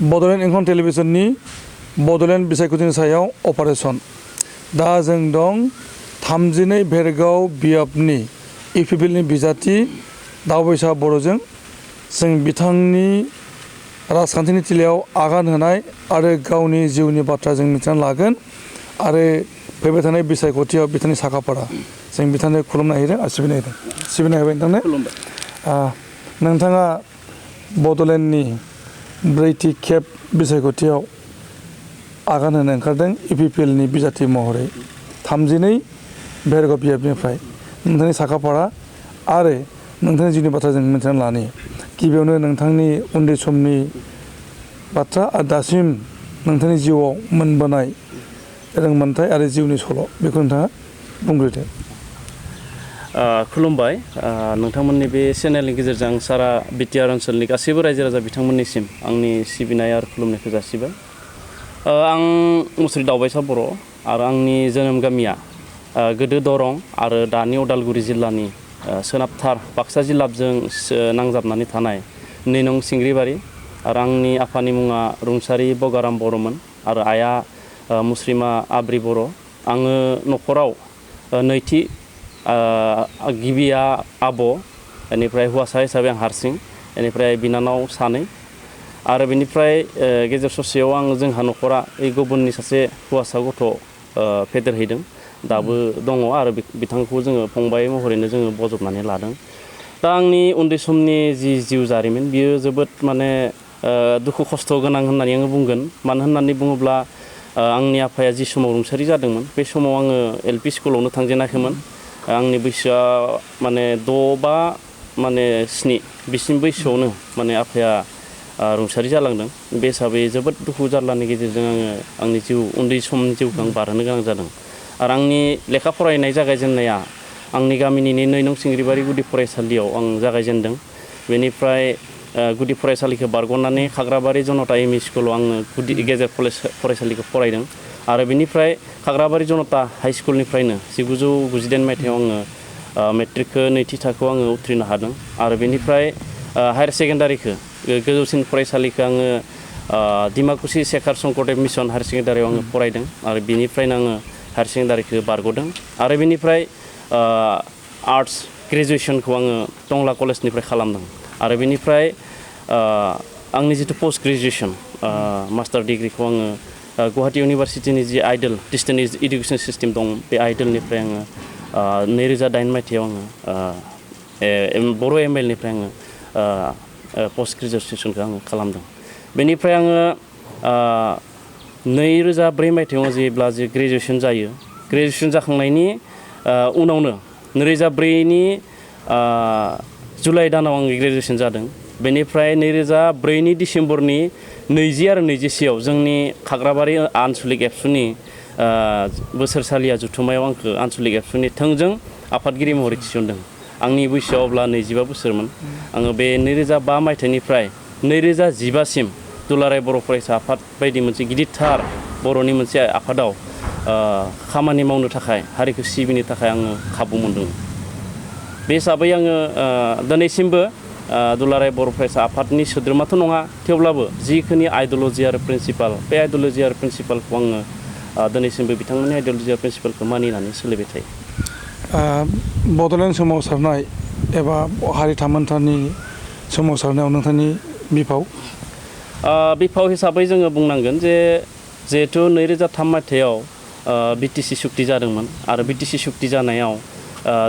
बड'लेण्ड इंखं टेलिभिजननि बड'लेण्ड बिसायख'थिनि सायाव अपारेशन दा जों दं 32 भेरगाव बियाबनि इउपिपिएलनि बिजाथि दावबायसा बर'जों जों बिथांनि राजखान्थिनि थिलियाव आगान होनाय आरो गावनि जिउनि बाथ्रा जों मिथिना लागोन आरो फैबाय थानाय बिसायख'थियाव बिथांनि साखाफारा जों बिथांनो खुलुमनाय होदों आरो सिबिनाय होबाय नोंथांनो नोंथाङा बड'लेण्डनि ब्रैथि खेब बिसायख'थियाव आगान होनो ओंखारदों इउपिपिएलनि बिजाथि महरै 32 भेरगाव बियाबनिफ्राय नोंथांनि साखाफारा आरो नोंथांनि जिउनि बाथ्रा जों मिथिनानै लानि गिबियावनो नोंथांनि उन्दै समनि बाथ्रा आरो दासिम नोंथांनि जिउआव मोनबोनाय रोंमोनथाय आरो जिउनि सल' बेखौ नोंथाङा बुंग्रोदो। खुलुमबाय नोंथांमोननि बे चेनेलनि गेजेरजों सारा बिटिआर ओनसोलनि गासैबो रायजो राजा बिथांमोननिसिम आंनि सिबिनाय आरो खुलुमनायखौ जासिबाय। आं मुस्रि दावबायसा बर' आरो आंनि जोनोम गामिया गोदो दरं आरो दानि उदालगुरि जिल्लानि सोनाबथार बाक्सा जिल्लाजों नांजाबनानै थानाय 2 नं सिंग्रिबारि आरो आंनि आफानि मुङा रुंसारि बगाराम बर'मोन आरो आइया मुस्रिमा आब्रि बर'। आङो न'खराव नैथि गिबिया आब' बेनिफ्राय हौवासा हिसाबै आं हारसिं बेनिफ्राय बिनानाव 2 आरो बेनिफ्राय गेजेर ससेयाव जोंहा न'खरा गुबुननि सासे हौवासा गथ' फेदेरहैदों दाबो दङ आरो बिथांखौ जोङो फंबाय महरैनो जोङो बजबनानै लादों। दा आंनि उन्दै समनि जि जिउ जारिमिन बियो जोबोद माने दुखु खस्थ' गोनां होननानै आङो बुंगोन। मानो होननानै बुङोब्ला आंनि आफाया जि समाव रुंसारि जादोंमोन बे समाव आङो एलपि स्कुलावनो थांजेनाखैमोन। आंनि बैसोआ माने 6 बा 7 बिसिम बैसोआवनो माने आफाया रुंसारि जालांदों। बे हिसाबै जोबोद दुखु जारलानि गेजेरजों आङो आंनि उन्दै समनि जिउखौ आं बारहोनो गोनां जादों। आरो आंनि लेखा फरायनाय जागायजेननाया आंनि गामिनिनो 2 नं सिंग्रिबारि गुदि फरायसालियाव आं जागायजेनदों। बेनिफ्राय गुदि फरायसालिखौ बारग'नानै खाग्राबारि जनता एमइ स्कुलाव आङो गेजेर फरायसालिखौ फरायदों आरो बेनिफ्राय खाग्राबारि जनता हाइ स्कुलनिफ्रायनो 1998 मायथाइयाव आङो मेट्रिकखौ नैथि थाखोआव आङो उथ्रिनो हादों आरो बेनिफ्राय हायार सेकेन्डारिखौ गोजौसिन फरायसालिखौ आङो डिमाकुसि शेखार शंकरदेब मिसन हायार सेकेन्डारियाव आङो फरायदों आरो बेनिफ्रायनो आङो हायार सेकेन्डारिखौ बारग'दों आरो बेनिफ्राय आर्ट्स ग्रेजुवेसनखौ आङो टंला कलेजनिफ्राय खालामदों आरो बेनिफ्राय आंनि जिथु पस्ट ग्रेजुवेसन मास्टार डिग्रिखौ आङो गुवाहाटी इउनिभार्सिटिनि जि आइडल डिस्टेन्स इडुकेसन सिस्टेम दं बे आइडलनिफ्राय आङो 2008 मायथाइयाव आङो बर' एमएलनिफ्राय आङो पस्ट ग्रेजुवेसनखौ आङो खालामदों। बेनिफ्राय आङो 2004 मायथाइयाव जेब्ला ग्रेजुवेसन जायो ग्रेजुवेसन जाखांनायनि उनावनो 2004नि जुलाइ दानाव आङो ग्रेजुवेसन जादों। बेनिफ्राय 2004नि डिसेम्बरनि 20 आरो 21आव जोंनि खाग्राबारि आनसलिक एबसुनि बोसोरसालिया जुथुमायाव आंखौ आनसलिक एबसुनि थोंजों आफादगिरि महरै थिसनदों। आंनि बैसोआ अब्ला 25 बोसोरमोन। आङो बे 2005 मायथाइनिफ्राय 2015सिम दुलाराय बर' फरायसा आफाद बायदि मोनसे गिदिरथार बर'नि मोनसे आफादाव खामानि मावनो थाखाय हारिखौ सिबिनो थाखाय आङो खाबु मोनदों। बे हिसाबै आङो दिनैसिमबो दुलाराय बर' फरायसा आफादनि सोद्रोमाथ' नङा थेवब्लाबो जिखिनि आइडिय'लजि आरो प्रिन्सिपाल बे आइडिय'लजि आरो प्रिन्सिपालखौ आङो दिनैसिमबो बिथांमोननि आइडिय'लजि आरो प्रिन्सिपालखौ मानिनानै सोलिबाय थायो। बड'लेण्ड सोमावसारनाय एबा हारि थामोन्थानि सोमावसारनायाव नोंथांनि बिफाव हिसाबै जोङो बुंनांगोन जे जिहेथु 2003 मायथाइयाव बिटिसि सुक्ति जादोंमोन आरो बिटिसि सुक्ति जानायाव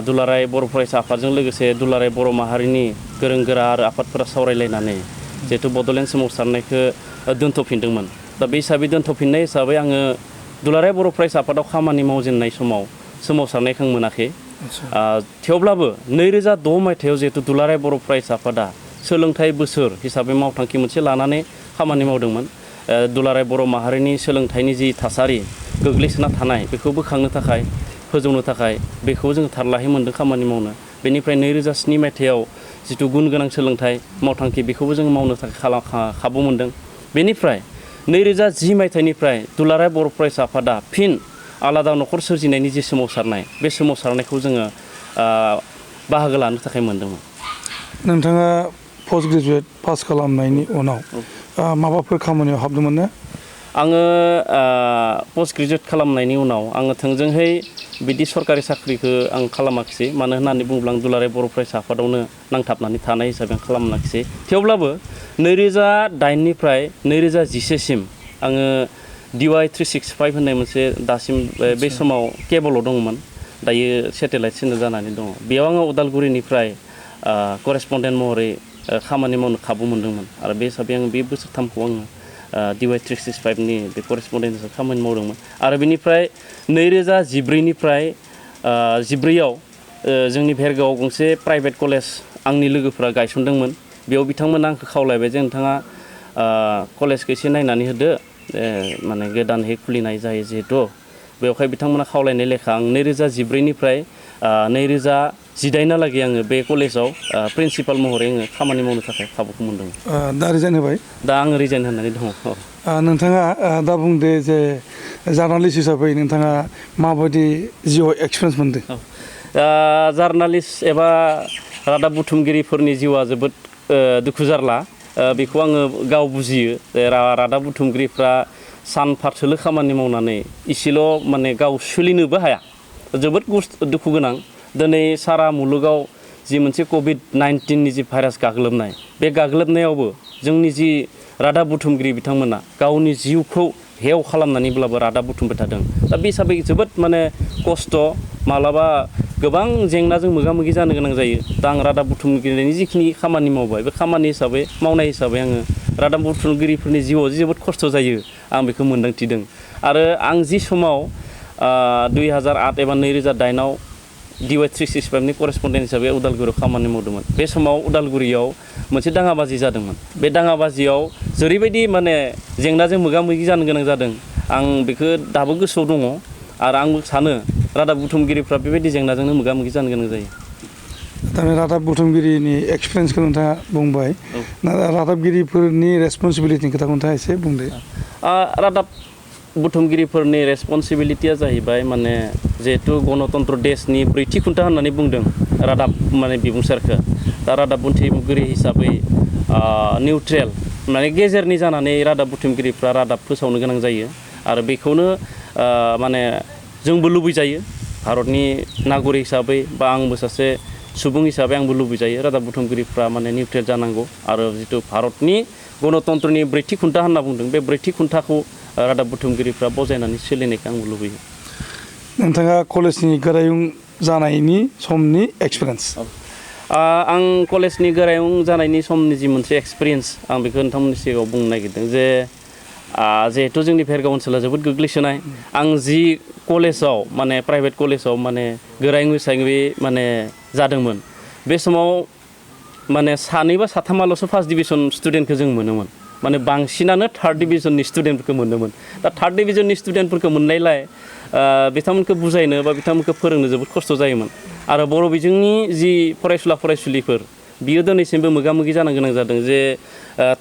दुलाराय बर' फरायसा आफादजों लोगोसे दुलाराय बर' माहारिनि गोरों गोरा आरो आफादफोरा सावरायलायनानै जिहेथु बड'लेण्ड सोमावसारनायखौ दोनथ'फिनदोंमोन। दा बे हिसाबै दोनथ'फिननाय हिसाबै आङो दुलाराय बर' फरायसा आफादाव खामानि मावजेननाय समाव सोमावसारनायखौ आं मोनाखै। थेवब्लाबो 2006 मायथाइयाव जिहेतु दुलाराय बर' फरायसा आफादा सोलोंथाइ बोसोर हिसाबै मावथांखि मोनसे लानानै खामानि मावदोंमोन। दुलाराय बर' माहारिनि सोलोंथाइनि जि थासारि गोग्लैसोना थानाय बेखौ बोखांनो थाखाय फोजौनो थाखाय बेखौ जोङो थारलाहै मोन्दों खामानि मावनो। बेनिफ्राय 2007 मायथाइयाव जिथु गुन गोनां सोलोंथाइ मावथांखि बेखौबो जोङो मावनो थाखाय खाबु मोन्दों। बेनिफ्राय 2010 मायथाइनिफ्राय दुलाराय बर' फरायसा आफादा फिन आलादा न'खर सोरजिनायनि जि सोमावसारनाय बे सोमावसारनायखौ जोङो बाहागो लानो थाखाय मोन्दोंमोन। नोंथाङा पस्ट ग्रेजुवेट पास खालामनायनि उनाव माबाफोर खामानियाव हाबदोंमोन ना? आङो पोस्ट ग्रेजुवेट खालामनायनि उनाव आङो थोंजोंहै बिदि सरकारि साख्रिखौ आं खालामाखिसै। मानो होननानै बुङोब्ला आं दुलाराय बर' फरायसा आफादावनो नांथाबनानै थानाय हिसाबै आं खालामाखिसै। थेवब्लाबो 2008निफ्राय 2011सिम आङो DY 365 होननाय मोनसे दासिम बे समाव केबलाव दंमोन, दायो सेटेलाइट चेनेल जानानै दङ। बेयाव आङो उदालगुरिनिफ्राय करेसपन्डेन्ट महरै खामानि मावनो खाबु मोनदोंमोन आरो बे हिसाबै आङो बे बोसोरथामखौ आङो DY 365नि बे करेसपन्डेन्ट हिसाबै खामानि मावदोंमोन आरो बेनिफ्राय 2014निफ्राय 14आव जोंनि भेरगावआव गंसे प्राइभेट कलेज आंनि लोगोफ्रा गायसनदोंमोन। बेयाव बिथांमोना आंखौ खावलायबाय जे नोंथाङा कलेजखौ एसे नायनानै होदो, माने गोदानहै खुलिनाय जायो जिहेथु। बेवहाय बिथांमोना खावलायनाय लेखा आं 2014निफ्राय 2018हालागै आङो बे कलेजाव प्रिन्सिपाल महरै आङो खामानि मावनो थाखाय खाबुखौ मोनदोंमोन। दा रिजाइन होबाय? दा आङो रिजाइन होनानै दङ। नोंथाङा दा बुंदो जे जार्नालिस्ट हिसाबै नोंथाङा माबायदि जिउआव एक्सपिरियेन्स मोनदों? जार्नालिस्ट एबा रादाब बुथुमगिरिफोरनि जिउआ जोबोद दुखु जारला, बेखौ आङो गाव बुजियो। रादाब बुथुमगिरिफ्रा सानफाथोलो खामानि मावनानै इसेल' माने गाव सोलिनोबो हाया, जोबोद दुखु गोनां। दिनै सारा मुलुगाव जि मोनसे COVID-19नि जि भाइरास गाग्लोबनाय, बे गाग्लोबनायावबो जोंनि जि रादाब बुथुमगिरि बिथांमोना गावनि जिउखौ हेव खालामनानैब्लाबो रादाब बुथुमबाय थादों। दा बे हिसाबै जोबोद माने खस्थ', मालाबा गोबां जेंनाजों मोगा मोगि जानो गोनां जायो। दा आं रादाब बुथुमगिरिनि जिखिनि खामानि मावबाय, बे खामानि हिसाबै मावनाय हिसाबै आङो रादाब बुथुमगिरिफोरनि जिउआव जोबोद खस्थ' जायो आं बेखौ मोन्दांथिदों। आरो आं जि समाव 2008 एबा 2008आव DY 365नि करेसपन्डेन्ट हिसाबै उदालगुरियाव खामानि मावदोंमोन। बे समाव उदालगुरियाव मोनसे दाङाबाजि जादोंमोन। बे दाङाबाजियाव जेरैबायदि माने जेंनाजों मोगा मोगि जानो गोनां जादों, आं बेखौ दाबो गोसोआव दङ आरो आंबो सानो रादाब बुथुमगिरिफ्रा बेबायदि जेंनाजोंनो मोगा मोगि जानो गोनां जायो। दा रादाब बुथुमगिरिनि एक्सपिरियेन्सखौ नोंथाङा बुंबाय, रादाबगिरिफोरनि रेसपन्सिबिलिटिनि खोथाखौ नोंथाङा एसे बुंदो। रादाब बुथुमगिरिफोरनि रेसपन्सिबिलिटिया जाहैबाय, माने जिहेथु गणतन्त्र देशनि ब्रैथि खुन्था होननानै बुंदों रादाब माने बिबुंसारखौ। दा रादाब बुथुमगिरि हिसाबै निउट्रेल माने गेजेरनि जानानै रादाब बुथुमगिरिफ्रा रादाब फोसावनो गोनां जायो आरो बेखौनो माने जोंबो लुबैजायो भारतनि नागरिक हिसाबै, बा आंबो सासे सुबुं हिसाबै आंबो लुबैजायो रादाब बुथुमगिरिफ्रा माने निउट्रेल जानांगौ। आरो जिथु भारतनि गणतन्त्रनि ब्रैथि खुन्था होनना बुंदों, बे ब्रैथि खुन्थाखौ रादाब बुथुमगिरिफ्रा बजायनानै सोलिनायखौ आंबो लुबैयो। नोंथाङा कलेजनि गोरायुं जानायनि समनि एक्सपिरियेन्स? आं कलेजनि गोरायुं जानायनि समनि जि मोनसे एक्सपिरियेन्स, आं बेखौ नोंथांमोननि सिगाङाव बुंनो नागिरदों जे जिहेथु जोंनि भेरगाव ओनसोला जोबोद गोग्लैसोनाय, आं जि कलेजाव माने प्राइभेट कलेजाव माने गोरायुं हिसाबै माने जादोंमोन, बे समाव माने सानै बा साथामाल'सो फार्स्ट डिभिजन स्टुडेन्टखौ जों मोनोमोन। माने बांसिनानो थार्ड डिभिजननि स्टुडेन्टफोरखौ मोनोमोन। दा थार्ड डिभिजननि स्टुडेन्टफोरखौ मोननायलाय बिथांमोनखौ बुजायनो बा बिथांमोनखौ फोरोंनो जोबोद खस्थ' जायोमोन। आरो बर' बिजोंनि जि फरायसुला फरायसुलिफोर, बियो दिनैसिमबो मोगा मोगि जानो गोनां जादों जे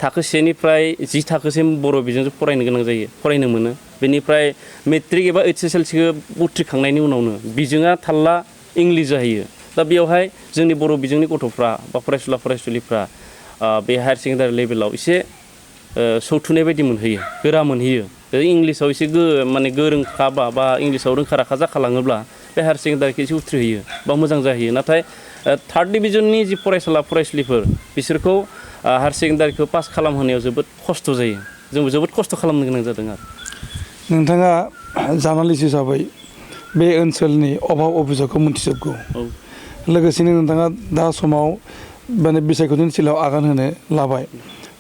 थाखो 1निफ्राय 10 थाखोसिम बर' बिजोंजों फरायनो गोनां जायो, फरायनो मोनो। बेनिफ्राय मेट्रिक एबा HSLCखौ उथ्रिखांनायनि उनावनो बिजोङा थाल्ला इंलिस जाहैयो। दा बेयावहाय जोंनि बर' बिजोंनि गथ'फ्रा बा फरायसुला फरायसुलिफ्रा बे हायार सेकेन्डारि लेभेलाव एसे सौथुनाय बायदि मोनहैयो, गोरा मोनहैयो। इंलिसाव एसे माने गोरोंखाबा बा इंलिसाव रोंखा राखा जाखालाङोब्ला बे हायार सेकेन्डारिखौ एसे उथ्रिहैयो बा मोजां जाहैयो। नाथाय थार्ड डिभिजननि जि फरायसुला फरायसुलिफोर, बिसोरखौ हायार सेकेन्डारिखौ पास खालामहोनायाव जोबोद खस्थ' जायो। जोंबो जोबोद खस्थ' खालामनो गोनां जादों आरो। नोंथाङा जार्नालिस्ट हिसाबै बे ओनसोलनि अभाब अभिजगखौ मिथिजोबगौ। लोगोसेनो नोंथाङा दा समाव माने बिसायख'थिनि सिलायाव आगान होनो लाबाय।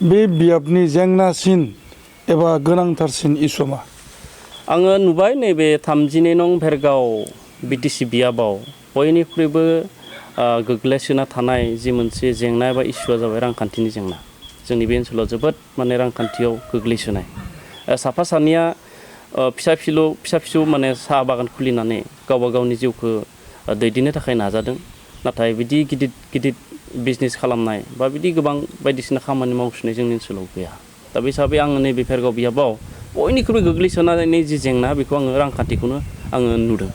बे बियाबनि जेंनासिन एबा गोनांथारसिन इसुआ मा? आङो नुबाय नैबे 32 नं भेरगाव BTC बियाबाव बयनिख्रुइबो गोग्लैसोना थानाय जि मोनसे जेंना एबा इसुआ जाबाय रांखान्थिनि जेंना। जोंनि बे ओनसोलाव जोबोद माने रांखान्थियाव गोग्लैसोनाय। साफा सानैया फिसा फिसौ माने साहा बागान खुलिनानै गावबा गावनि जिउखौ दैदेननो थाखाय नाजादों। नाथाय बिदि गिदिर गिदिर बिजनेस खालामनाय बा बिदि गोबां बायदिसिना खामानि मावसोनाय जोंनि ओनसोलाव गैया। दा बे हिसाबै आङो नैबे भेरगाव बियाबाव बयनिख्रुइबो गोग्लैसोनायनि जि जेंना, बेखौ आङो रांखान्थिखौनो आङो नुदों।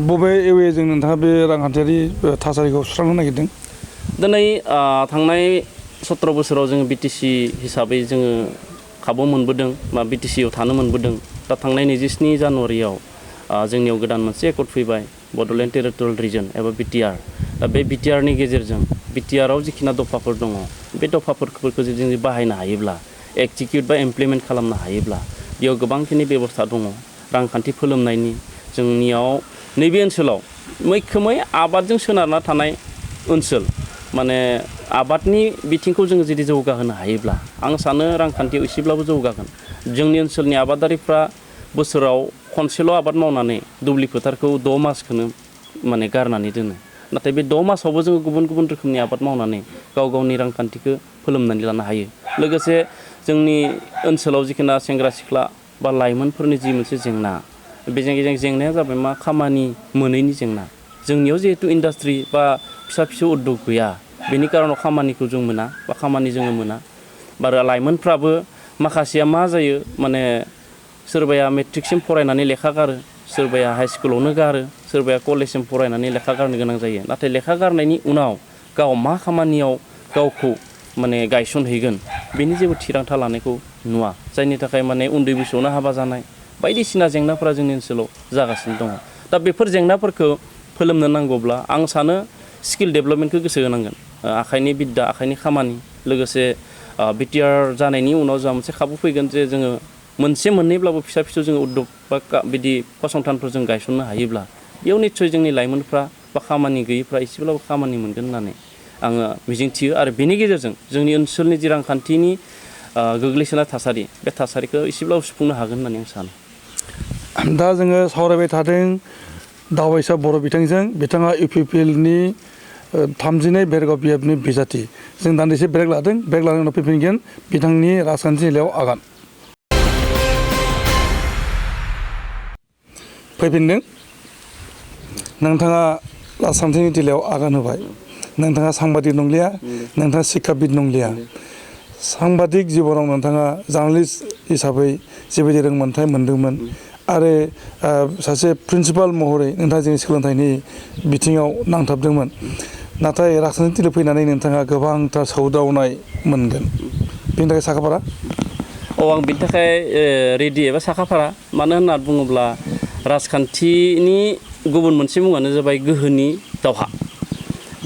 बबे एवेजों नोंथाङा बे रांखान्थियारि थासारिखौ सुस्रांनो नागिरदों? दिनै थांनाय 17 बोसोराव जोङो बिटिसि हिसाबै जोङो खाबु मोनबोदों बा बिटिसिआव थानो मोनबोदों दा थांनाय 27 जानुवारियाव जोंनियाव गोदान मोनसे एकर्ड फैबाय बड'लेण्ड टेरिटरियेल रिजन एबा बिटिआर दा बे बिटिआरनि गेजेरजों बिटिआरआव जिखिना दफाफोर दङ बे दफाफोरखौ जुदि जों बाहायनो हायोब्ला एक्जिकिउट बा इमप्लिमेन्ट खालामनो हायोब्ला बेयाव गोबांखिनि बेबस्था दङ रांखान्थि फोलोमनायनि जोंनियाव नैबे ओनसोलाव मैखोमै आबादजों सोनारना थानाय ओनसोल माने आबादनि बिथिंखौ जोङो जुदि जौगाहोनो हायोब्ला आं सानो रांखान्थियाव एसेब्लाबो जौगागोन जोंनि ओनसोलनि आबादारिफ्रा बोसोराव खनसेल' आबाद मावनानै दुब्लि फोथारखौ 6 मासखौनो माने गारनानै दोनो नाथाय बे 6 मासावबो जोङो गुबुन गुबुन रोखोमनि आबाद मावनानै गाव गावनि रांखान्थिखौ फोलोमनानै लानो हायो लोगोसे जोंनि ओनसोलाव जिखिना सेंग्रा सिख्ला बा लाइमोनफोरनि जि मोनसे जेंना बे जेंनाया जाबाय मा खामानि मोनैनि जेंना जोंनियाव जिहेतु इन्डास्ट्रि बा फिसा फिसौ उद्योग गैया बेनि कारनाव खामानिखौ जों मोना बा खामानि जोङो मोना बारा लाइमोनफ्राबो माखासेया मा जायो माने सोरबाया मेट्रिकसिम फरायनानै लेखा गारो सोरबाया हाइ स्कुलावनो गारो सोरबाया कलेजसिम फरायनानै लेखा गारनो गोनां जायो नाथाय लेखा गारनायनि उनाव गाव मा खामानियाव गावखौ माने गायसनहैगोन बेनि जेबो थिरांथा लानायखौ नुवा जायनि थाखाय माने उन्दै बैसोआवनो हाबा जानाय बायदिसिना जेंनाफोरा जोंनि ओनसोलाव जागासिनो दङ दा बेफोर जेंनाफोरखौ फोलोमनो नांगौब्ला आं सानो स्किल डेभेलपमेन्टखौ गोसो होनांगोन आखाइनि बिद्दा आखाइनि खामानि लोगोसे बिटिआर जानायनि उनाव जोंहा मोनसे खाबु फैगोन जे जोङो मोनसे मोननैब्लाबो फिसा फिसौ जोङो उद्योग बा बिदि फसंथानफोर जों गायसननो हायोब्ला बेयाव निस्सय जोंनि लाइमोनफ्रा बा खामानि गैयैफ्रा एसेब्लाबो खामानि मोनगोन होननानै आङो मिजिंथियो आरो बेनि गेजेरजों जोंनि ओनसोलनि जि रांखान्थिनि गोग्लैसोनाय थासारि बे थासारिखौ एसेब्लाबो सुफुंनो हागोन होननानै आं सानो दा जोङो सावरायबाय थादों दावबायसा बर' बिथांजों बिथाङा इउपिपिएलनि 32 भेरगाव बिएफनि बिजाथि जों दान्दिसे ब्रेक लादों ब्रेक लानायनि उनाव फैफिनगोन बिथांनि राजखान्थि बेलायाव आगान फैफिनदों नोंथाङा राजखान्थिनि बेलायाव आगान होबाय नोंथाङा सांबादिक नंलिया नोंथाङा शिक्षाबिद नंलिया सांबादिक जिबनाव नोंथाङा जार्नालिस्ट हिसाबै जेबायदि रोंमोनथाय मोनदोंमोन आरो सासे प्रिन्सिपाल महरै नोंथाङा जोंनि सोलोंथाइनि बिथिङाव नांथाबदोंमोन नाथाय राजखान्थियाव फैनानै नोंथाङा गोबांथार सौदावनाय मोनगोन बेनि थाखाय साखाफारा आं बिनि थाखाय रेडि एबा साखाफारा मानो होनना बुङोब्ला राजखान्थिनि गुबुन मोनसे मुङानो जाबाय गोहोनि दावहा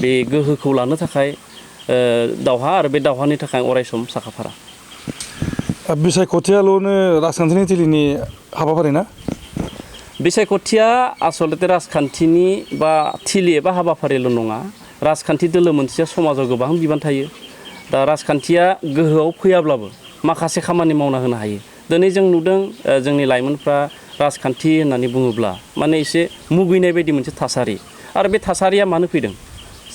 बे गोहोखौ लानो थाखाय दावहा आरो बे दावहानि थाखाय अरायसम साखाफारा बिसायख'थियाल'नो राजखान्थिनि थिलिनि हाबाफारि ना बिसायख'थिया आसलथे राजखान्थिनि बा थिलि एबा हाबाफारिल' नङा राजखान्थि दोलो मोनसेया समाजाव गोबां बिबान थायो दा राजखान्थिया गोहोआव फैयाब्लाबो माखासे खामानि मावना होनो हायो दिनै जों नुदों जोंनि लाइमोनफ्रा राजखान्थि होननानै बुङोब्ला माने एसे मुगैनाय बायदि मोनसे थासारि आरो बे थासारिया मानो फैदों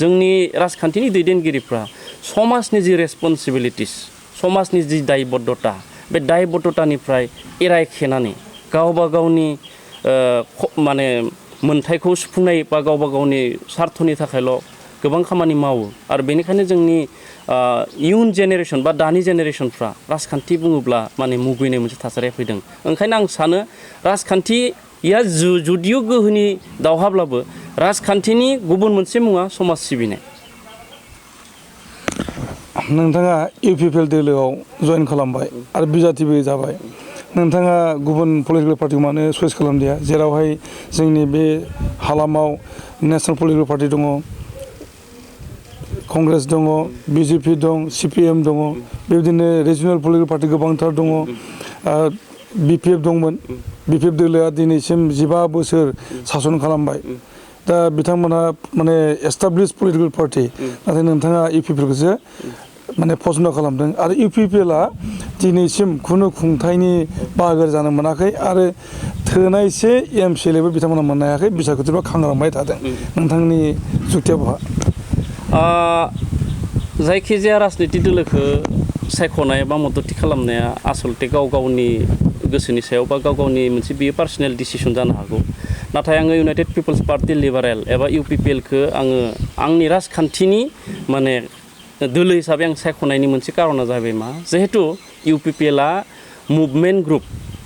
जोंनि राजखान्थिनि दैदेनगिरिफ्रा समाजनि जि रेसपन्सिबिलिटिस समाजनि जि दायबद्धता बे दायबद्धतानिफ्राय एरायखेनानै गावबा गावनि माने मोनथायखौ सुफुंनाय बा गावबा गावनि स्वार्थनि थाखायल' गोबां खामानि मावो आरो बेनिखायनो जोंनि इयुन जेनेरेसन बा दानि जेनेरेसनफ्रा राजखान्थि बुङोब्ला माने मुगैनाय मोनसे थासारिया फैदों ओंखायनो आं सानो राजखान्थिया जुदिय' गोहोनि दावहाब्लाबो राजखान्थिनि गुबुन मोनसे मुङा समाज सिबिनाय नोंथाङा इउपिपिएल दोलोआव जइन खालामबाय आरो बिजाथिबो जाबाय नोंथाङा गुबुन पलिटिकेल पार्टिखौ मानो चइस खालामदिया जेरावहाय जोंनि बे हालामाव नेशनेल पलिटिकेल पार्टि दङ कंग्रेस दङ बिजेपि दं सिपिएम दङ बेबायदिनो रिजनेल पलिटिकेल पार्टि गोबांथार दङ बिपिएफ दंमोन बिपिएफ दोलोआ दिनैसिम 15 बोसोर सासन खालामबाय दा बिथांमोनहा माने एस्टाब्लिश पलिटिकेल पार्टि नाथाय नोंथाङा इउपिपिएलखौसो माने पसन्द खालामदों आरो इउपिपिएलआ दिनैसिम खुनु खुंथायनि बाहागो जानो मोनाखै आरो थोनायसे एमसिएलएबो बिथांमोना मोननो हायाखै बिसायख'थिबा खांरांबाय थादों नोंथांनि जुक्तिया बहा जायखिजाया राजनिति दोलोखौ सायख'नाय बा मददथि खालामनाया आसलथे गाव गावनि गोसोनि सायाव बा गाव गावनि मोनसे बियो पार्सनेल डिसिसन जानो हागौ नाथाय आङो इउनाइटेड पिपल्स पार्टि लिबारेल एबा इउपिपिएलखौ आङो आंनि राजखान्थिनि माने दोलो हिसाबै आं सायख'नायनि मोनसे कारना जाहैबाय मा जिहेतु इउपिपिएलआ मुभमेन्ट ग्रुप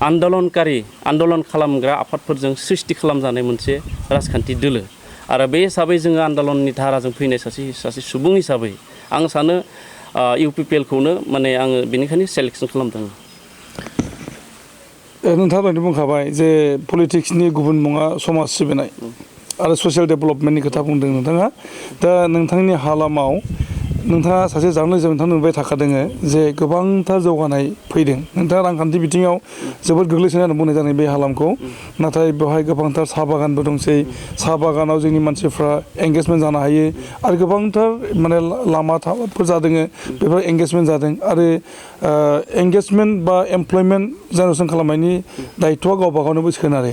आन्दलन खालामग्रा आफादफोरजों सृष्टि खालामजानाय मोनसे राजखान्थि दोलो आरो बे हिसाबै जोङो आन्दलननि धाराजों फैनाय सासे सुबुं हिसाबै आं सानो UPPL-खौनो माने आङो बेनिखायनो सेलेक्सन खालामदों। नोंथाङा दहायनो बुंखाबाय जे पलिटिक्सनि गुबुन मुङा समाज सिबिनाय आरो ससियेल डेभेलपमेन्टनि खोथा बुंदों नोंथाङा। दा नोंथांनि हालामाव नोंथाङा सासे जार्नालिस्ट नोंथां नुबाय थाखादों जे गोबांथार जौगानाय फैदों। नोंथाङा रांखान्थि बिथिङाव जोबोद गोग्लैसोनाय होनना बुंनाय जादों बे हालामखौ। नाथाय बेवहाय गोबांथार साहा बागानबो दंसै। साहा बागानाव जोंनि मानसिफ्रा एंगेजमेन्ट जानो हायो आरो गोबांथार माने लामाफोर जादों बेफोर एंगेजमेन्ट जादों आरो एंगेजमेन्ट बा एमप्लयमेन्ट जेनेरेसन खालामनायनि दायथ'आ गावबा गावनोबो सोनारो।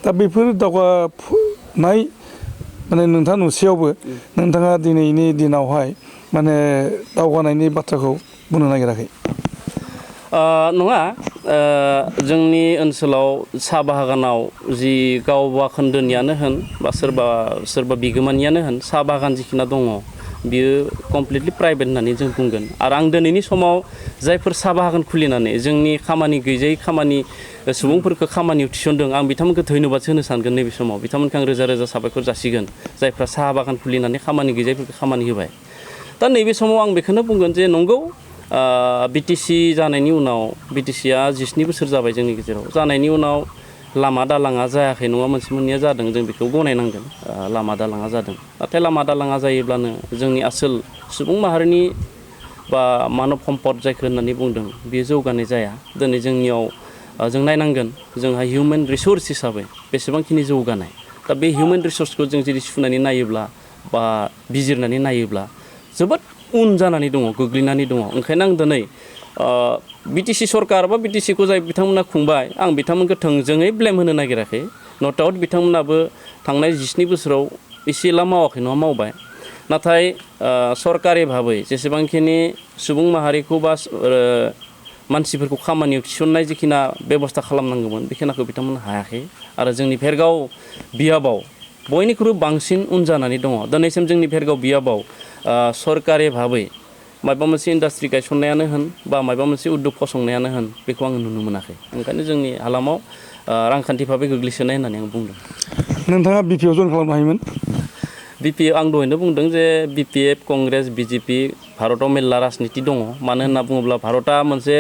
दा बेफोर दावगानाय माने नोंथाङा नुसेयावबो नोंथाङा दिनैनि दिनावहाय माने दावगानायनि बाथ्राखौ बुंनो नागिराखै। नङा, जोंनि ओनसोलाव साहा बागानाव जि गावबा खोन्दोनियानो होन बा सोरबा बिगोमानियानो होन साहा बागान जिखिना दङ बियो कमप्लिटलि प्राइभेट होननानै जों बुंगोन। आरो आं दिनैनि समाव जायफोर साहा बागान खुलिनानै जोंनि खामानि गैजायै सुबुंफोरखौ खामानियाव थिसनदों आं बिथांमोनखौ धन्यबादसो होनो सानगोन। नैबे समाव बिथांमोनखौ आं रोजा रोजा साबायखर जासिगोन जायफ्रा साहा बागान खुलिनानै खामानि गैजायैफोरखौ खामानि होबाय। दा नैबे समाव आं बेखौनो बुंगोन जे नंगौ BTC जानायनि उनाव BTCआ 19 बोसोर जाबाय जोंनि गेजेराव। जानायनि उनाव लामा दालाङा जायाखै नङा, मोनसे मोननैया जादों, जों बेखौ गनायनांगोन। लामा दालाङा जादों, नाथाय लामा दालाङा जायोब्लानो जोंनि आसोल सुबुं माहारिनि बा मानब सम्पद जायखौ होननानै बुंदों बेयो जौगानाय जाया। दिनै जोंनियाव जों नायनांगोन जोंहा हिउमेन रिसर्स हिसाबै बेसेबांखिनि जौगानाय। दा बे हिउमेन रिसर्सखौ जों जुदि सुनानै नायोब्ला बा बिजिरनानै नायोब्ला जोबोद उन जानानै दङ, गोग्लैनानै दङ। ओंखायनो आं दिनै BTC सरकार बा BTCखौ जाय बिथांमोना खुंबाय आं बिथांमोनखौ थोंजोङै ब्लेम होनो नागिराखै। नो डाउट बिथांमोनाबो थांनाय 19 बोसोराव एसेला मावाखै नङा, मावबाय। नाथाय सरकारि भाबै जेसेबांखिनि सुबुं माहारिखौ बा मानसिफोरखौ खामानियाव थिसननाय जिखिना बेबस्था खालामनांगौमोन बेखिनिखौ बिथांमोना हायाखै। आरो जोंनि भेरगाव बियाबाव बयनिख्रुइ बांसिन उन जानानै दङ। दिनैसिम जोंनि भेरगाव बियाबाव सरकारि भाबै माबा मोनसे इन्डास्ट्रि गायसननायानो होन बा माबा मोनसे उद्योग फसंनायानो होन बेखौ आङो नुनो मोनाखै। ओंखायनो जोंनि हालामाव रांखान्थि भाबै गोग्लैसोनाय होननानै आं बुंदों। नोंथाङा BPF जइन खालामनो हायोमोन। BPF आं दहायनो बुंदों जे BPF, कंग्रेस, BJP भारताव मेरला राजनिति दङ। मानो होनना बुङोब्ला भारतआ मोनसे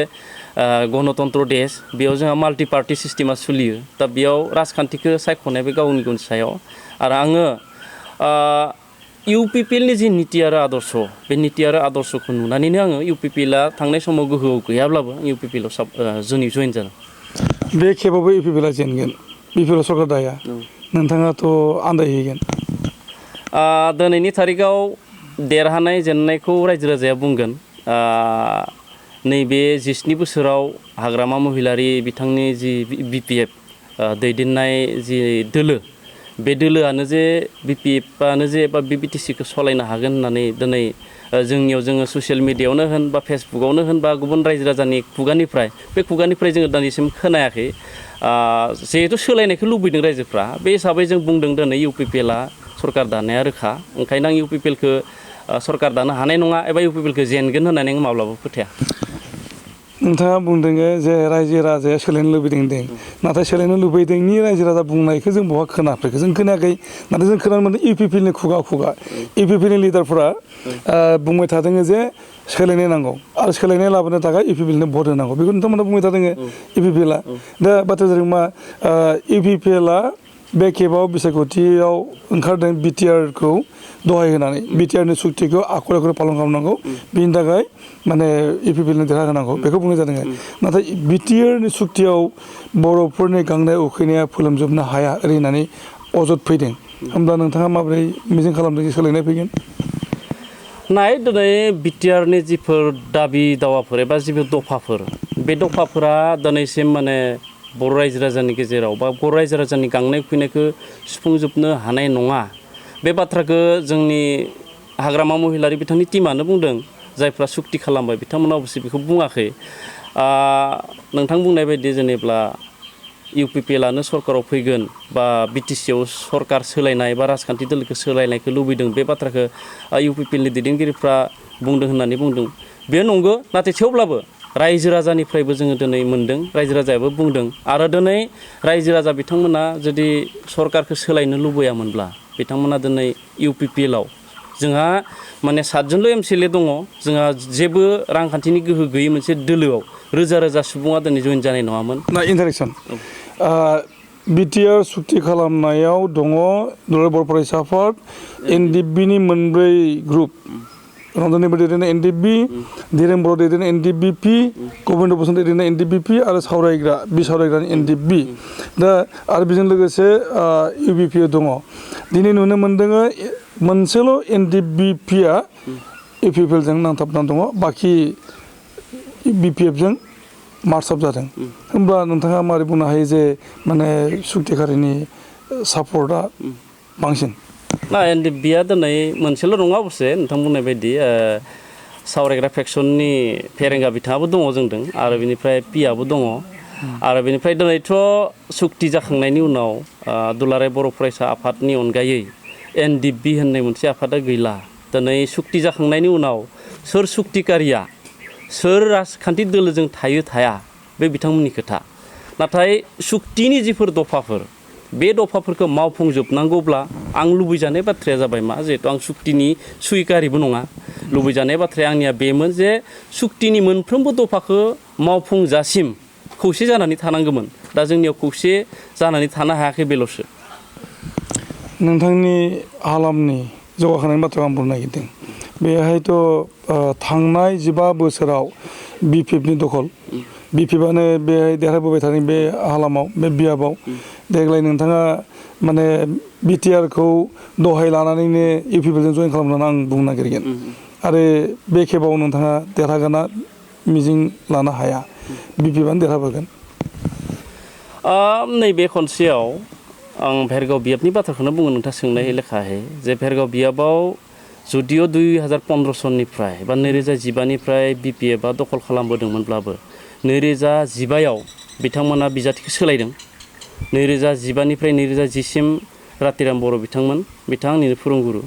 गणतन्त्र देश, बेयाव जोंहा माल्टि पार्टि सिस्टेमा सोलियो। दा बेयाव राजखान्थिखौ सायख'नाया बे गावनि गावनि सायाव। आरो आङो UPPLनि जि निति आरो आदर्श बे निति आरो आदर्शखौ नुनानैनो आङो UPPLआ थांनाय समाव गोहोआव गैयाब्लाबो UPPLआव जइन जादों। बे खेबावबो UPPLआ जेनगोन, BPL सरकार दाया। नोंथाङाथ' आन्दायहैगोन। दिनैनि थारिखआव देरहानाय जेननायखौ रायजो राजाया बुंगोन। नैबे 19 बोसोराव हाग्रामा महिलारि बिथांनि जि BPF दैदेननाय जि दोलो, बे दोलोआनो जे BPFआनो जे बा BTCखौ सालायनो हागोन होननानै दिनै जोंनियाव जोङो ससियेल मिडियायावनो होन बा फेसबुकआवनो होन बा गुबुन रायजो राजानि खुगानिफ्राय जोङो दिनैसिम खोनायाखै। जिहेथु सोलायनायखौ लुबैदों रायजोफ्रा, बे हिसाबै जों बुंदों दिनै UPPLआ सरकार दानाया रोखा। ओंखायनो आं UPPLखौ सरकार दानो हानाय नङा एबा UPPLखौ जेनगोन होननानै आं माब्लाबा फोथाया। नोंथाङा बुंदों जे रायजो राजाया सोलायनो लुबैदों दे, नाथाय सोलायनो लुबैदोंनि रायजो राजा बुंनायखौ जों बहा खोनाफैखो? जों खोनायाखै। नाथाय जों खोनानो मोनदों UPPLनि खुगा UPPLनि लिडारफोरा बुंबाय थादों जे सोलायनाय नांगौ आरो सोलायनाय लाबोनो थाखाय UPPLनो भट होनांगौ। बेखौ नोंथांमोना बुंबाय थादों UPPLआ। दा बाथ्राया जादों मा, UPPLआ बे खेबाव बिसायख'थियाव ओंखारदों BTRखौ दहाय होनानै BTRनि सुक्तिखौ आखल आखुरै पालन खालामनांगौ, बिनि थाखाय माने UPPLनो देरहाहोनांगौ बेखौ बुंनाय जादों। नाथाय BTRनि सुक्तियाव बर'फोरनि गांनाय उखैनाया फोलोमजोबनो हाया ओरै होननानै अजद फैदों। होमब्ला नोंथाङा माबोरै मिजिं खालामदों जे सोलायनाय फैगोन? दिनै BTRनि जिफोर दाबि दावाफोर एबा जिफोर दफाफोर, बे दफाफोरा दिनैसिम माने बर' रायजो राजानि गेजेराव बा बर' रायजो राजानि गांनाय उखैनायखौ सुफुंजोबनो हानाय नङा। बे बाथ्राखौ जोंनि हाग्रामा महिलारि बिथांनि टिमानो बुंदों। जायफ्रा सुक्ति खालामबाय बिथांमोना अबस्से बेखौ बुङाखै। नोंथां बुंनाय बायदि जेनेब्ला UPPLआनो सरकाराव फैगोन बा BTCआव सरकार सोलायनाय बा राजखान्थि दोलोखौ सोलायनायखौ लुबैदों, बे बाथ्राखौ UPPLनि दैदेनगिरिफ्रा बुंदों होननानै बुंदों। बे नंगौ, नाथाय थेवब्लाबो रायजो राजानिफ्रायबो जोङो दिनै मोन्दों, रायजो राजायाबो बुंदों। आरो दिनै रायजो राजा बिथांमोना जुदि सरकारखौ सोलायनो लुबैयामोनब्ला बिथांमोना दिनै UPPLआव जोंहा माने 7जनल' MCLA दङ जोंहा जेबो रांखान्थिनि गोहो गैयै मोनसे दोलोआव रोजा रोजा सुबुङा दिनै जइन जानाय नङामोन। ना इन्टारेक्सन बिटिआर सुक्ति खालामनायाव दङ दुलाराय बर' फरायसा आफाद NDBनि मोनब्रै ग्रुप रन्जन बर दैदेननाय NDB धीरेन बर' दैदेननाय NDBP गबिन्द बसुमतारी दैदेननाय NDBP आरो सावरायग्रा सावरायग्रानि NDB दा आरो बेजों लोगोसे UBP दङ दिनै नुनो मोनदों मोनसेल' NDBPआ UPPLजों नांथाबनानै दङ बाखि BPFजों मार्चआप जादों होमब्ला नोंथाङा मारै बुंनो हायो जे माने सुक्तिखारिनि सापर्टआ बांसिन ना NDBआ दिनै मोनसेल' नङा अबसे नोंथां बुंनाय बायदि सावरायग्रा फेक्सननि फेरेंगा बिथाङाबो दङ जोंदों आरो बेनिफ्राय पिआबो दङ आरो बेनिफ्राय दिनैथ' सुक्ति जाखांनायनि उनाव दुलाराय बर' फरायसा आफादनि अनगायै NDB होननाय मोनसे आफादा गैला दिनै सुक्ति जाखांनायनि उनाव सोर सुक्तिकारिया सोर राजखान्थि दोलोजों थायो थाया बे बिथांमोननि खोथा नाथाय सुक्तिनि जिफोर दफाफोर बे दफाफोरखौ मावफुंजोबनांगौब्ला आं लुबैजानाय बाथ्राया जाबाय मा जिहेतु आं सुक्तिनि सुइकारिबो नङा लुबैजानाय बाथ्राया आंनिया बेमोन जे सुक्तिनि मोनफ्रोमबो दफाखौ मावफुंजासिम खौसे जानानै थानांगौमोन दा जोंनियाव खौसे जानानै थानो हायाखै बेल'सो नोंथांनि हालामनि जौगाखांनायनि बाथ्राखौ आं बुंनो नागिरदों बेहायथ' थांनाय 15 बोसोराव BPFनि दखल BPFआनो बेहाय देरहाबोबाय थादों बे हालामाव बे बियाबाव देग्लाय नोंथाङा माने बिटिआरखौ दहाय लानानैनो UPPLजों जइन खालामनानै आं बुंनो नागिरगोन आरो बे खेबाव नोंथाङा देरहागोना मिजिं लानो हाया BPFआनो देरहाबोगोन नैबे खनसेयाव आं भेरगाव बियाबनि बाथ्राखौनो बुङो नोंथाङा सोंनाय लेखाहै जे भेरगाव बियाबाव जुदिअ 2015 सननिफ्राय बा 2015निफ्राय BPFआ दखल खालामबोदोंमोनब्लाबो 2015आव बिथांमोना बिजाथिखौ सोलायदों 2015निफ्राय 2010सिम रातिराम बर' बिथाङा आंनिनो फोरोंगुरु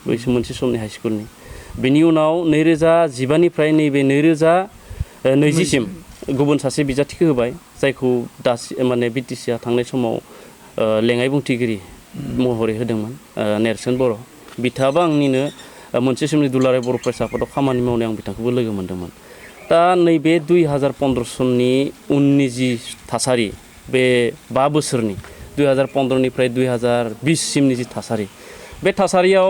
बैसो मोनसे समनि हाइ स्कुलनि बेनि उनाव 2015निफ्राय नैबे 2020सिम गुबुन सासे बिजाथिखौ होबाय जायखौ माने BTCआ थांनाय समाव लेङाइ बुंथिगिरि महरै होदोंमोन नेरसोन बर' बिथाङाबो आंनिनो मोनसे समनि दुलाराय बर' फरायसा आफादाव खामानि मावनाय आं बिथांखौबो लोगो मोन्दोंमोन दा नैबे 2015 सननि उननि जि थासारि बे 5 बोसोरनि 2015निफ्राय 2020सिमनि जि थासारि बे थासारियाव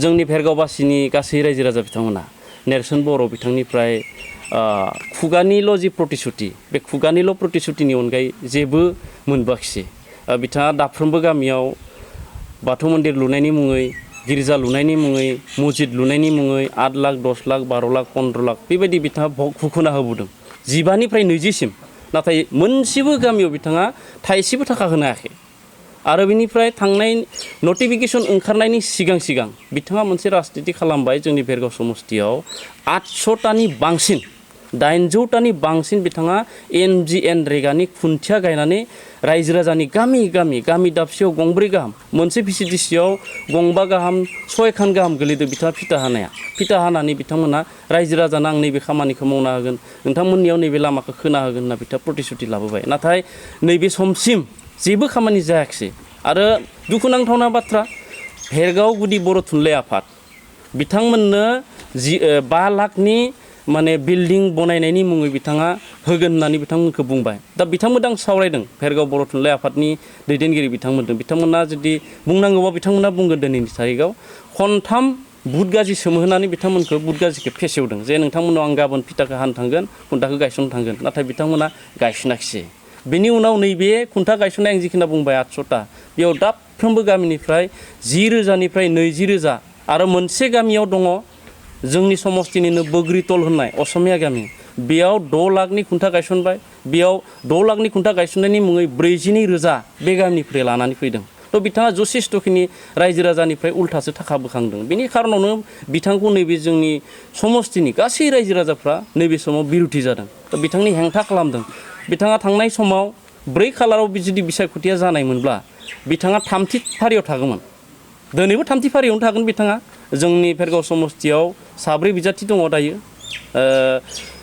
जोंनि भेरगावबासिनि गासै रायजो राजा बिथांमोना नेरसोन बर' बिथांनिफ्राय खुगानिल' जि प्रतिश्रुति बे खुगानिल' प्रतिश्रुतिनि अनगायै जेबो मोनबोआखिसै बिथाङा दाफ्रोमबो गामियाव बाथौ मन्दिर लुनायनि मुङै गिर्जा लुनायनि मुङै मस्जिद लुनायनि मुङै 8 लाख 10 लाख 12 लाख 15 लाख बेबायदि बिथाङा घोषणा होबोदों 15निफ्राय 20सिम नाथाय मोनसेबो गामियाव बिथाङा थाइसेबो थाखा होनो हायाखै आरो बिनिफ्राय थांनाय नटिफिकेसन ओंखारनायनि सिगां बिथाङा मोनसे राजनिति खालामबाय जोंनि भेरगाव समस्तियाव 800टानि बांसिन 800टानि बांसिन बिथाङा NGN-रेगानि खुन्थिया गायनानै रायजो राजानि गामि दाबसेयाव गंब्रै गाहाम मोनसे VCDCआव गंबा गाहाम 6 खान गाहाम गोलैदों बिथाङा फिथा हानानै बिथांमोना रायजो राजानो आं नैबे खामानिखौ मावना होगोन नोंथांमोननियाव नैबे लामाखौ खोना होगोन होनना बिथाङा प्रतिश्रुति लाबोबाय नाथाय नैबे समसिम जेबो खामानि जायाखिसै आरो दुखुनांथावना बाथ्रा भेरगाव गुदि बर' थुनलाइ आफाद बिथांमोननो 5 लाखनि माने बिल्डिं बनायनायनि मुङै बिथाङा होगोन होननानै बिथांमोनखौ बुंबाय दा बिथांमोनजों आं सावरायदों भेरगाव बर' थुनलाइ आफादनि दैदेनगिरि बिथांमोना जुदि बुंनांगौबा बिथांमोना बुंगोन दिनैनि थारिखआव खनथाम बुट गाजि सोमहोनानै बिथांमोनखौ बुट गाजिखौ फेसेवदों जे नोंथांमोनाव आं गाबोन फिथाखौ हानो थांगोन खुन्थाखौ गायसननो थांगोन नाथाय बिथांमोना गायसनाखिसै बेनि उनाव नैबे खुन्था गायसननाय आं जिखिना बुंबाय 800टा बेयाव दाफ्रोमबो गामिनिफ्राय 10,000निफ्राय 20,000 आरो मोनसे गामियाव दङ जोंनि समस्तिनिनो बग्रितल होननाय असमिया गामि बेयाव 6 लाखनि खुन्था गायसनबाय बेयाव 6 लाखनि खुन्था गायसननायनि मुङै 42,000 बे गामिनिफ्राय लानानै फैदों थ' बिथाङा जथेस्थ'खिनि रायजो राजानिफ्राय उल्थासो थाखा बोखांदों बेनि खारनावनो बिथांखौ नैबे जोंनि समस्तिनि गासै रायजो राजाफ्रा नैबे समाव बिरुथि जादों थ' बिथांनि हेंथा खालामदों बिथाङा थांनाय समाव 4 खालाराव जुदि बिसायख'थिया जानायमोनब्ला बिथाङा 3थि फारियाव थागौमोन दिनैबो 3थि फारियावनो थागोन बिथाङा जोंनि भेरगाव समस्तियाव 7 बिजाथि दङ दायो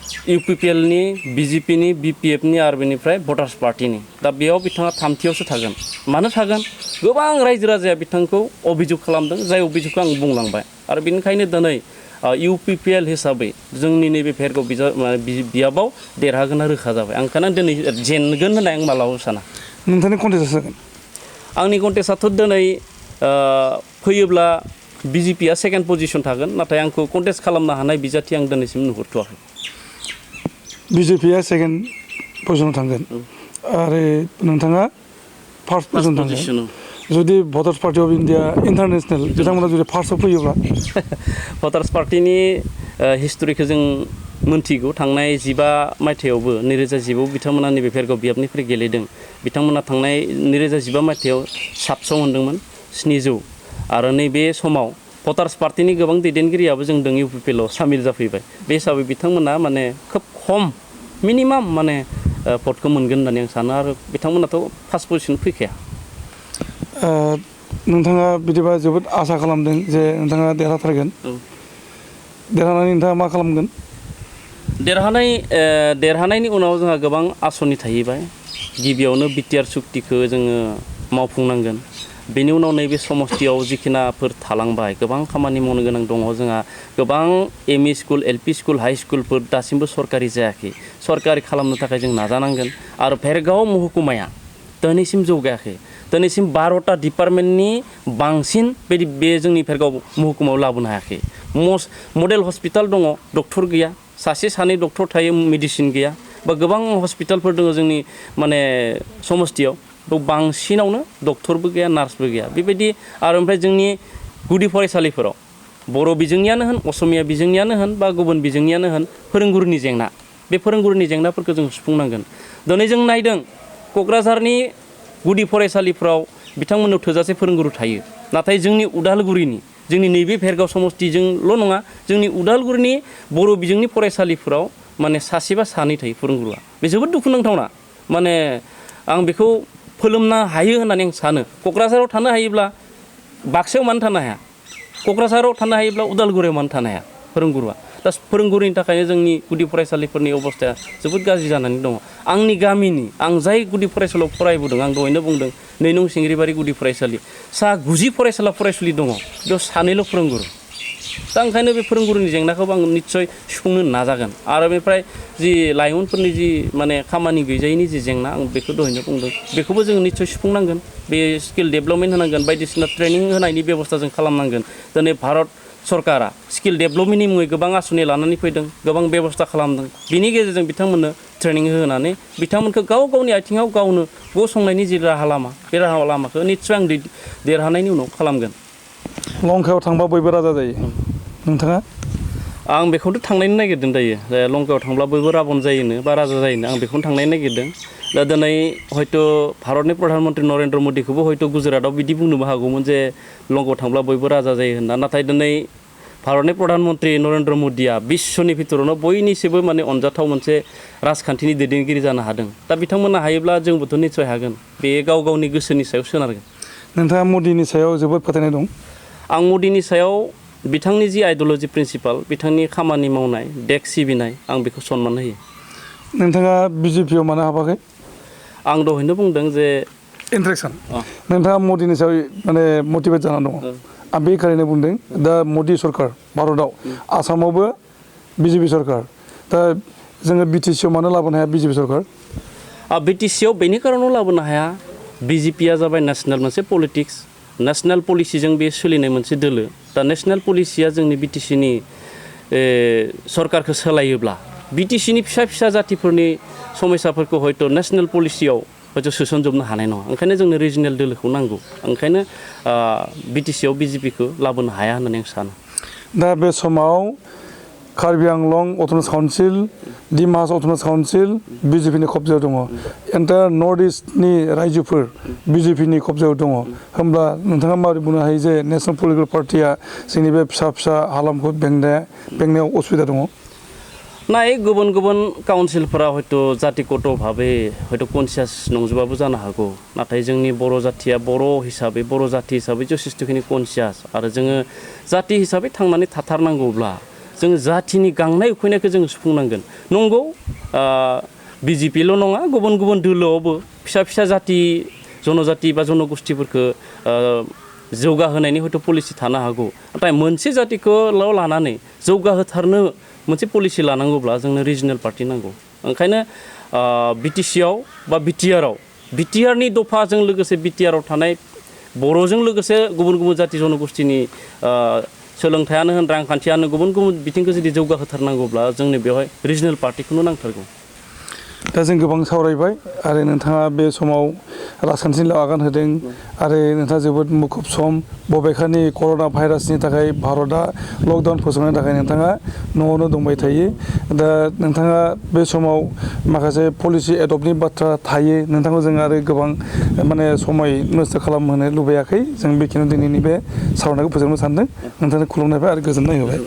UPPLनि BJPनि BPFनि आरो बेनिफ्राय भटार्स पार्टिनि दा बेयाव बिथाङा थामथियावसो थागोन मानो थागोन गोबां रायजो राजाया बिथांखौ अभियोग खालामदों जाय अभियोगखौ आं बुंलांबाय आरो बेनिखायनो दिनै UPPL हिसाबै जोंनि नैबे भेरगाव बियाबाव देरहागोना रोखा जाबाय आं ओंखायनो दिनै जेनगोन होननाय आं मालाबाबो साना नोंथांनि कन्टेस्टआ जागोन आंनि कन्टेस्टआथ' दिनै फैयोब्ला BJPआ सेकेन्ड पजिसन थागोन नाथाय आंखौ कन्टेस्ट खालामनो हानाय बिजाथि आं दिनैसिम नुहुरथ'वाखै BJPआ सेकेन्ड पजिसनाव थांगोन आरो नोंथाङा फार्स्ट पजिसन थांगोन जुदि voters party of India international बिथांमोना जुदि फार्स्टआव फैयोब्ला भटार्स पार्टिनि हिस्ट'रिखौ जों मोनथिगौ थांनाय 15 मायथाइयावबो 2015 बिथांमोना नैबे भेरगाव बियाबनिफ्राय गेलेदों बिथांमोना थांनाय 2015 मायथाइयाव 700 मोनदोंमोन 700 आरो नैबे समाव भटार्स पार्टिनि गोबां दैदेनगिरियाबो जों दों UPPLआव सामिल जाफैबाय बे हिसाबै बिथांमोना माने खोब खम मिनिमाम माने भटखौ मोनगोन होननानै आं सानो आरो बिथांमोनाथ' फार्स्ट पजिसन फैखाया नोंथाङा बिदिबा जोबोद आसा खालामदों जे नोंथाङा देरहाथारगोन देरहानानै नोंथाङा मा खालामगोन देरहानायनि उनाव जोंहा गोबां आसनि थाहैबाय गिबियावनो BTR सुक्तिखौ जोङो मावफुंनांगोन बेनि उनाव नैबे समस्तियाव जिखिनाफोर थालांबाय गोबां खामानि मावनो गोनां दङ जोंहा गोबां ME school LP school high स्कुलफोर दासिमबो सरकारि जायाखै सरकारि खालामनो थाखाय जों नाजानांगोन आरो भेरगाव महकुमाया दिनैसिम जौगायाखै दिनैसिम 12टा डिपार्टमेन्टनि बांसिन बे जोंनि भेरगाव महकुमायाव लाबोनो हायाखै मडेल हस्पिटाल दङ डक्टर गैया सासे सानै डक्टर थायो मेडिसिन गैया बा गोबां हस्पिटालफोर दङ जोंनि माने समस्तियाव बांसिनावनो डक्टरबो गैया नार्सबो गैया बेबायदि आरो ओमफ्राय जोंनि गुदि फरायसालिफोराव बर' बिजोंनियानो होन असमिया बिजोंनियानो होन बा गुबुन बिजोंनियानो होन फोरोंगुरुनि जेंना बे फोरोंगुरुनि जेंनाफोरखौ जों सुफुंनांगोन दिनै जों नायदों क'क्राझारनि गुदि फरायसालिफ्राव बिथांमोननाव थोजासे फोरोंगुरु थायो नाथाय जोंनि उदालगुरिनि जोंनि नैबे भेरगाव समस्तिजोंल' नङा जोंनि उदालगुरिनि बर' बिजोंनि फरायसालिफोराव माने सासे बा सानै थायो फोरोंगुरुआ बे जोबोद दुखुनांथावना माने आं बेखौ फोलोमनो हायो होननानै आं सानो क'क्राझाराव थानो हायोब्ला बाक्सायाव मानो थानो हाया क'क्राझाराव थानो हायोब्ला उदालगुरियाव मानो थानो हाया फोरोंगुरुआ दा फोरोंगुरुनि थाखायनो जोंनि गुदि फरायसालिफोरनि अबस्थाया जोबोद गाज्रि जानानै दङ आंनि गामिनि आं जाय गुदि फरायसालियाव फरायबोदों आं दहायनो बुंदों 2 नं सिंग्रिबारि गुदि फरायसालि सा 90 फरायसालि दङ बेयाव सानैल' फोरोंगुरु दा ओंखायनो बे फोरोंगुरुनि जेंनाखौबो आं निस्सय सुफुंनो नाजागोन आरो बेनिफ्राय जि लाइमोनफोरनि जि माने खामानि गैजायैनि जि जेंना आं बेखौ दहायनो बुंदों बेखौबो जों निस्सय सुफुंनांगोन बे स्किल डेभेलपमेन्ट होनांगोन बायदिसिना ट्रेनिं होनायनि बेबस्था जों खालामनांगोन दिनै भारत सरकारा स्किल डेभेलपमेन्टनि मुङै गोबां आसनि लानानै फैदों गोबां बेबस्था खालामदों बिनि गेजेरजों बिथांमोननो ट्रेनिं होनानै बिथांमोनखौ गाव गावनि आथिङाव गावनो गसंनायनि जि राहा लामा बे राहा लामाखौ निस्सय आं देरहानायनि उनाव खालामगोन लंकायाव थांबा बयबो राजा जायो नोंथाङा आं बेखौथ' थांनायनो नागिरदों दायो लंकायाव थांब्ला बयबो राबन जायोनो बा राजा जायोनो आं बेखौनो थांनायनो नागिरदों दा दिनै हयथ' भारतनि प्रधान मन्त्रि नरेन्द्र मदिखौबो हयथ' गुजरातआव बिदि बुंनोबो हागौमोन जे लंकायाव थांब्ला बयबो राजा जायो होनना नाथाय दिनै भारतनि प्रधान मन्त्रि नरेन्द्र मदिया बिश्वनि भितरावनो बयनिसिबो माने अनजाथाव मोनसे राजखान्थिनि दैदेनगिरि जानो हादों दा बिथांमोना हायोब्ला जोंबोथ' निस्सय हागोन बे गाव गावनि गोसोनि सायाव सोनारगोन नोंथाङा मदिनि सायाव जोबोद फोथायनाय दं आं मदिनि सायाव बिथांनि जि आइडिय'लजि प्रिन्सिपाल बिथांनि खामानि मावनाय देश सिबिनाय आं बेखौ सनमान होयो नोंथाङा BJPआव मानो हाबाखै आं दहायनो बुंदों जे इन्ट्रेक्सन नोंथाङा मदिनि सायाव माने मटिभेट जानानै दङ आं बे खारैनो बुंदों दा मदि सरकार भारतआव आसामावबो BJP सरकार दा जोङो BTCआव मानो लाबोनो हाया BJP सरकार BTCआव बेनि कारनाव लाबोनो हाया BJPआ जाबाय नेसनेल मोनसे पलिटिक्स नेसनेल पलिसिजों बे सोलिनाय मोनसे दोलो दा नेसनेल पलिसिया जोंनि BTCनि सरकारखौ सोलायोब्ला BTCनि फिसा फिसा जातिफोरनि समस्याफोरखौ हयथ' नेसनेल पलिसियाव हयथ' सोसनजोबनो हानाय नङा ओंखायनो जोंनो रिजनेल दोलोखौ नांगौ ओंखायनो BTCआव BJPखौ लाबोनो हाया होननानै आं सानो दा बे समाव Karbi Anglong autonomous council Dimasa autonomous council BJPनि कब्जायाव दङ एन्टायार नर्थ इस्टनि रायजोफोर BJPनि कब्जायाव दङ होमब्ला नोंथाङा माबोरै बुंनो हायो जे नेसनेल पलिटिकेल पार्टिया जोंनि बे फिसा फिसा हालामखौ बेंनायाव असुबिदा दङ नाय गुबुन गुबुन काउन्सिलफोरा हयथ' जातिगत भाबै हयथ' कनसियास नंजोबाबो जानो हागौ नाथाय जोंनि बर' जाथिया बर' जाथि हिसाबै जथेस्थ'खिनि कनसियास आरो जोङो जाति हिसाबै थांनानै थाथारनांगौब्ला जों जाथिनि गांनाय उखैनायखौ जों सुफुंनांगोन नंगौ बिजेपिल' नङा गुबुन गुबुन दोलोआवबो फिसा फिसा जाति जनजाति बा जनगोष्ठीफोरखौ जौगाहोनायनि हयथ' पलिसि थानो हागौ नाथाय मोनसे जातिखौल' लानानै जौगाहोथारनो मोनसे पलिसि लानांगौब्ला जोंनो रिजनेल पार्टि नांगौ ओंखायनो बिटिसिआव बा बिटिआरआव बिटिआरनि दफाजों लोगोसे बिटिआरआव थानाय बर'जों लोगोसे गुबुन गुबुन जाति जनगोष्ठीनि सोलोंथायानो होन रांखान्थियानो गुबुन गुबुन बिथिंखौ जुदि जौगाहोथारनांगौब्ला जोंनो बेवहाय रिजनेल पार्टिखौनो नांथारगौ दा जों गोबां सावरायबाय आरो नोंथाङा बे समाव राजखान्थिनि आगान होदों आरो नोंथाङा जोबोद मुखुब सम बबेखानि कर'ना भाइरासनि थाखाय भारतआ लकडाउन फोसावनायनि थाखाय नोंथाङा न'आवनो दंबाय थायो दा नोंथाङा बे समाव माखासे पलिसि एडप्टनि बाथ्रा थायो नोंथांखौ जों आरो गोबां माने समय नस्थ' खालामहोनो लुबैयाखै जों बेखिनियाव दिनैनि बे सावरायनायखौ फोजोबनो सानदों नोंथांनो खुलुमनायबाय आरो गोजोननाय होबाय